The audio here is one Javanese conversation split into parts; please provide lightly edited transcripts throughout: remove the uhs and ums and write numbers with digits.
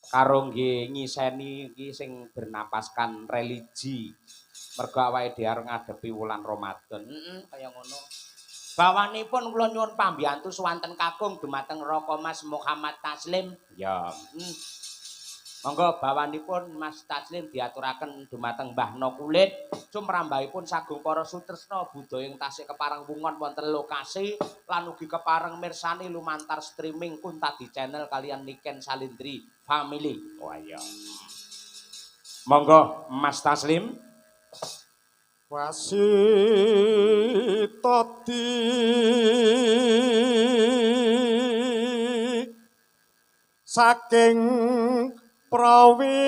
Karo nggih ngiseni iki sing bernapaskan religi. Mergo awake dhewe arep ngadepi wulan Ramadan. Heeh, kaya ngono. Bawanipun kula nyuwun pambiyantu swanten kakung dumateng Raka Mas Muhammad Taslim. Ya. Monggo bawanipun Mas Taslim diaturaken dumateng Mbah No Kulit, sumrambahipun sagung para sutresna budaya ing tasih kepareng wungon wonten lokasi lan ugi kepareng mirsani lumantar streaming Kuntadi Channel kalian Niken Salindri Family. Wah iya. Monggo Mas Taslim. Wasitati saking prawinasis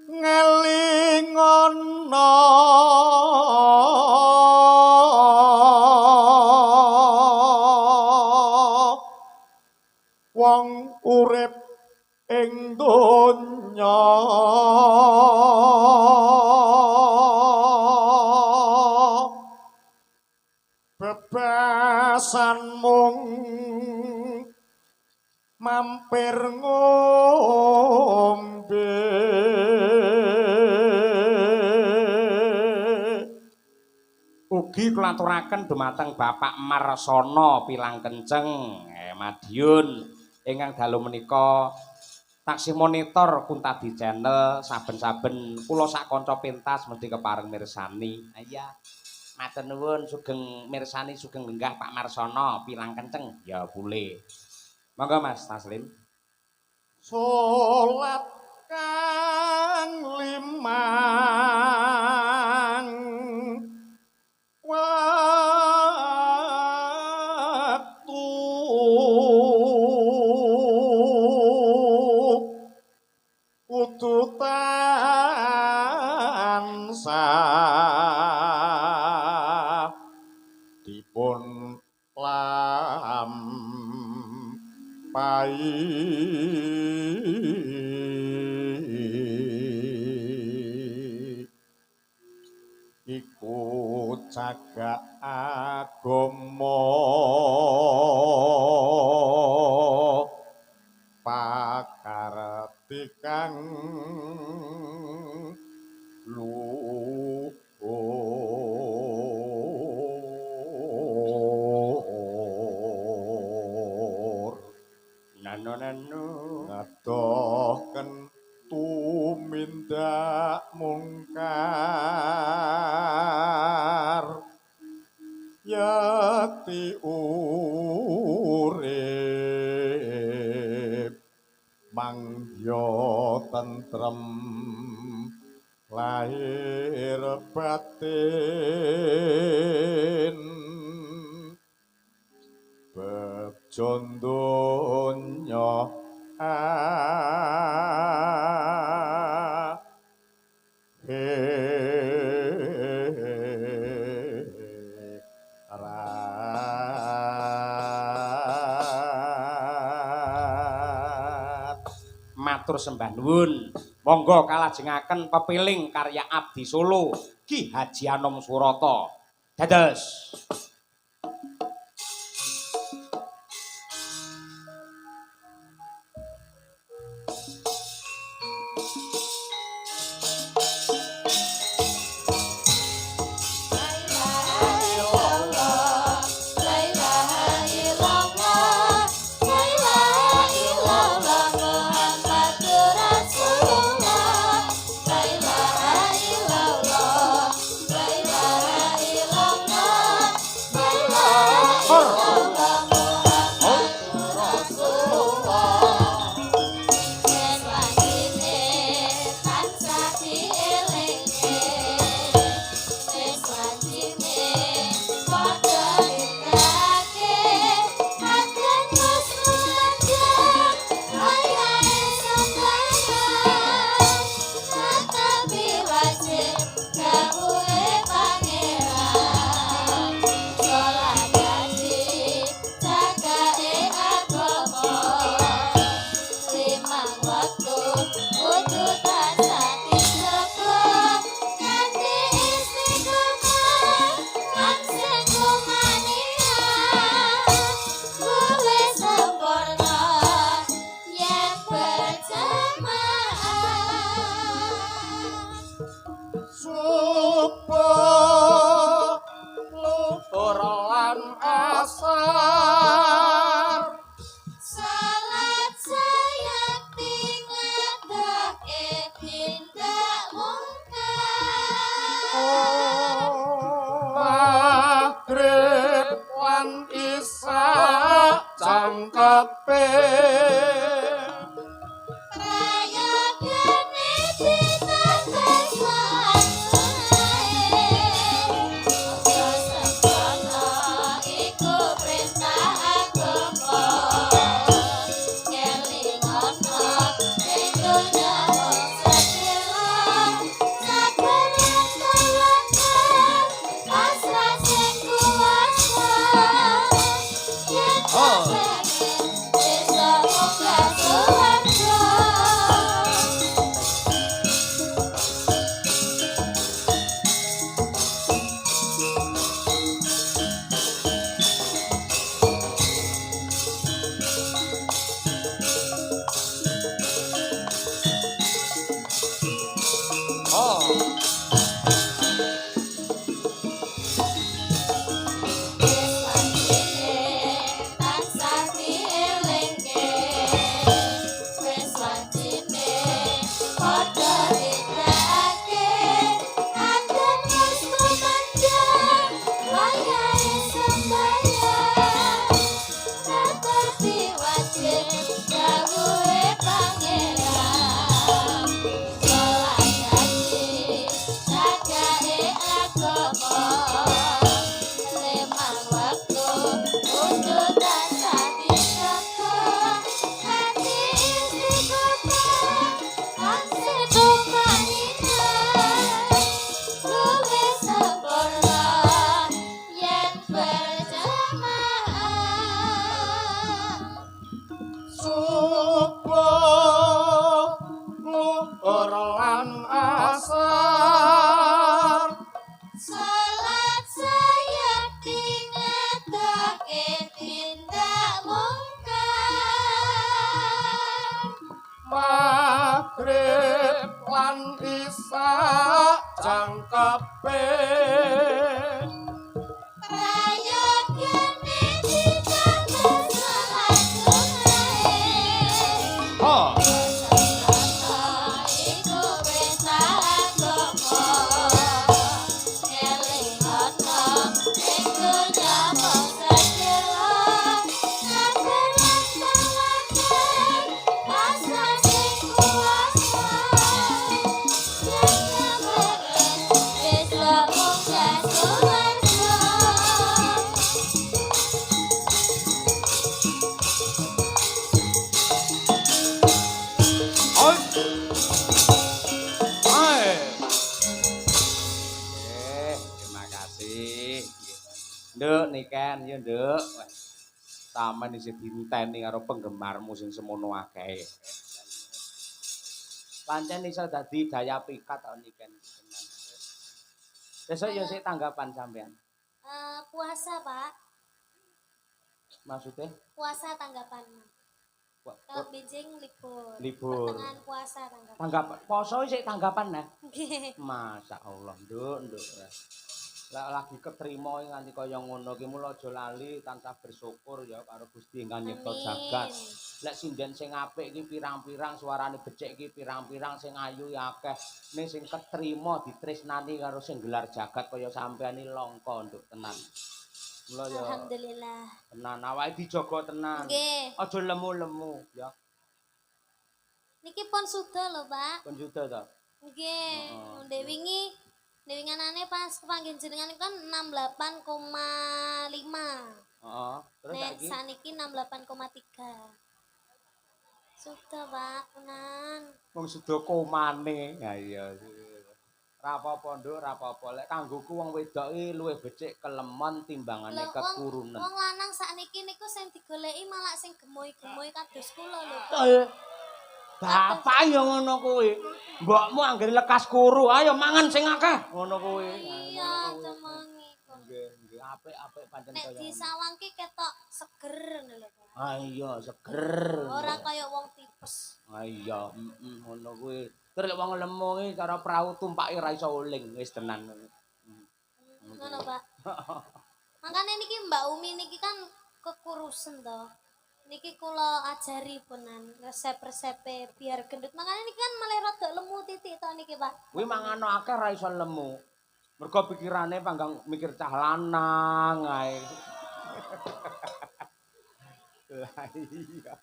ngelingono wong urip ing donya bebasan mung mampir ngombe. Ugi kula aturaken dumateng Bapak Marsono Pilang Kenceng, Madiun ingkang dalu menika taksih monitor Kuntadi Channel saben-saben kula sak kanca pentas mesti kepareng mirsani. Iya. Matur nuwun sugeng mirsani sugeng lenggah Pak Marsono Pilang Kenceng. Ya boleh. Monggo Mas Taslim. Salat kang limang waktu kudu tansah dipun lampahi iku cagak agama pakarti kang luhur. Nano nano ngadohken tumindak mungkar yati urip mangya tentrem lahir batin bejo donya akhirat. Matur sembah nuwun. Monggo kalajengaken pepiling karya Abdi Solo Ki Haji Anom Surata. Dados. La ilaha illallah, la ilaha illallah. Zuhur lan asar. Salat sayakti ngadake tindak mungkar. Maghrib lan isya cangkepe. Prayogane ditambah salat sunnahe. Aja sembrono iku perintah agama. Kelingono ing donya mung sedhela. Sabar lan tawakal pasrah sing kuwasa. Yen kepengin besok munggah swarga. Oh. Wis wajine tansah dielingke. Wis wajine padha tindakake. Adzan wis tumandang wayahe sembayang. Netepi wajib dawuhe Pangeran. Salat dadi cagake agama. Limang wektu kudu tansah dijaga. Ati istiqomah tansih tumanina. Luwih sempurna yen berjamaah. Subuh, luhur lan asar. Salat sayakti ngadake tindak mungkar. Maghrib lan isya cangkepe. Prayogane ditambah salat sunnahe. Oh. Sembrono iku perintah agama. Elingono ing donya mung sedhela. Sabar lan tawakal pasrah sing kuwasa. Yen kepengin besok munggah swarga. Oi. Hai. Terima kasih. Nduk Niken, ya Nduk. Wah, sampean isih dienteni karo penggemarmu sing semono akeh. Pancen iso dadi daya pikat kok Niken tenan. Besok ya sik tanggapan sampean. Puasa, Pak. Maksudnya? Puasa tanggapan. Kalau benjing libur. Libur. Pertengahan puasa tanggapan. Tanggapan poso sik tanggapan nah. Nggih. Masya Allah, Nduk, Nduk. Lah lagi ketrima nganti kaya ngono ki mula aja lali tansah bersyukur ya karo Gusti ingkang nyipta jagat. Lek sinden sing apik iki pirang-pirang suarane becik iki pirang-pirang sing ayu ya akeh. Ning sing ketrima ditresnani karo sing gelar jagat kaya sampean iki langka, Nduk, tenan. Mula ya Alhamdulillah. tenan awake dijaga tenan. Nggih. Aja lemu-lemu ya. Niki pun suda lho, Pak. Pun suda ta? Nggih. Heeh. Ndek wingi ndek winganane pas kepanggih jenengan kan 68,5. Heeh. Terus Nek saiki saniki 68,3. Sudah, Pak, tenan. Wong suda komane. Ha iya. Ra apa-apa, Nduk, ra apa-apa. Lek kanggoku wong wedok iki luwih becik kelemon timbangane Lho, wong kekurunen. wong lanang sakniki niku sing digoleki malah sing gemoy-gemoy kados kula lho, Pak. Bapak ya ngono kuwi. Mbokmu anggere lekas kuru, ayo mangan sing akeh. Ngono kuwi. Iya, cemengi kok. Nggih, nggih, apik-apik pancen Nek kaya ngono. disawang ki ketok seger ngono lho, Pak. Ah iya, seger. Ora kaya wong tipes. Ah iya, heeh, ngono kuwi. Terus lek wong lemu iki cara prau tumpake ra iso uling, wis tenan. Ngono, Pak. Mbak Umi niki kan kekurusen to. Niki kula ajari punan resep-resepe biar gendut. Makanya niki kan malah rada lemu titik to niki, Pak. Kuwi mangano akeh ra iso lemu. Mergo pikirane panggang mikir cah lanang ae. Lah iya.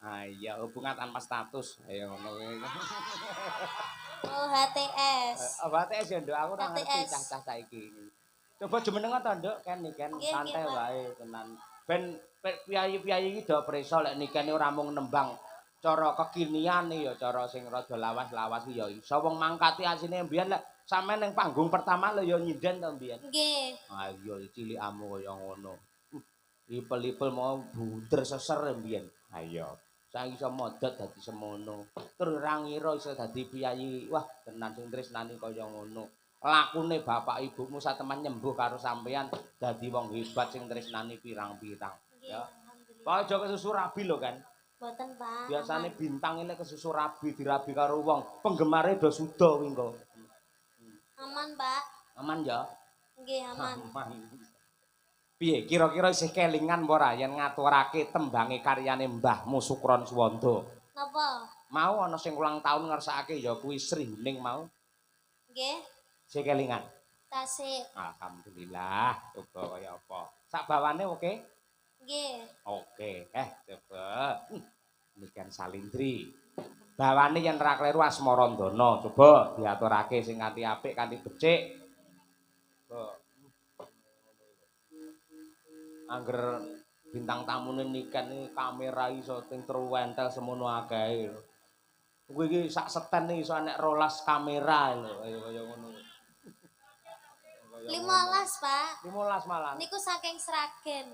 Ah iya, hubungan tanpa status. Ayo ngono kuwi. Oh, HTS. Oh, HTS ya, Nduk. Aku ora ngerti HTS. cah-cah saiki. Coba jumeneng to, Nduk, ken Niken Nggih, santai nggih, Pak. Wae tenan. Ben piyayi-piyayi iki do preso lek Niken ora mung nembang cara kekinian ya, cara sing rada lawas-lawas iki ya iso. Wong mangkati asine mbiyen lek sampean ning panggung pertama lho ya nyinden to mbiyen. Nggih. Ah iya, cilikamu kaya ngono. Ipel-ipel mau bunder seser mbiyen. Ayo. Saiki iso modot dadi semono. Terus ora ngira iso dadi piyayi. Wah, tenan sing tresnani kaya ngono. Lakune bapak ibumu sateman nyembuh karo sampean dadi wong hebat sing tresnani pirang-pirang. Nggih, Ya. alhamdulillah. Pak, aja kesusu rabi lho kan. Mboten, Pak. Biasane Aman. bintang ini kesusu rabi, dirabi karo wong. Penggemare do suda kuwi engko. Aman, Pak. Aman ya? Nggih, aman. Aman. Piye kira-kira isih kelingan apa ora yen ngaturake tembange karyane Mbahmu Sukron Suwanda? Napa? Mau ana sing ulang tahun ngersakake ya kuwi Sri Huning mau. Nggih, Isih kelingan. Tasik. Alhamdulillah, coba kaya apa. Sak bawane oke? Nggih. Oke, coba. Niken Salindri. Bawane yen ra kleru Asmarandana, coba diaturake sing kanthi apik, kanthi becik. Coba. Angger bintang tamune Niken iki kamera iso ting truwentel semono akehe lho. Kuwi iki sak seten iki iso enek 12 kamera lho, kaya kaya ngono. Kaya 15, Pak. 15 malah. Niku saking Sragen.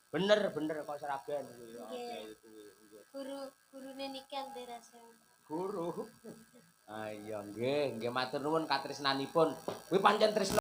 Bener bener kok Sragen kuwi. Nggih. Oke, kuwi. Guru gurune Niken terase. Guru. Ah iya, nggih, nggih, matur nuwun katresnanipun. Kuwi pancen tresna.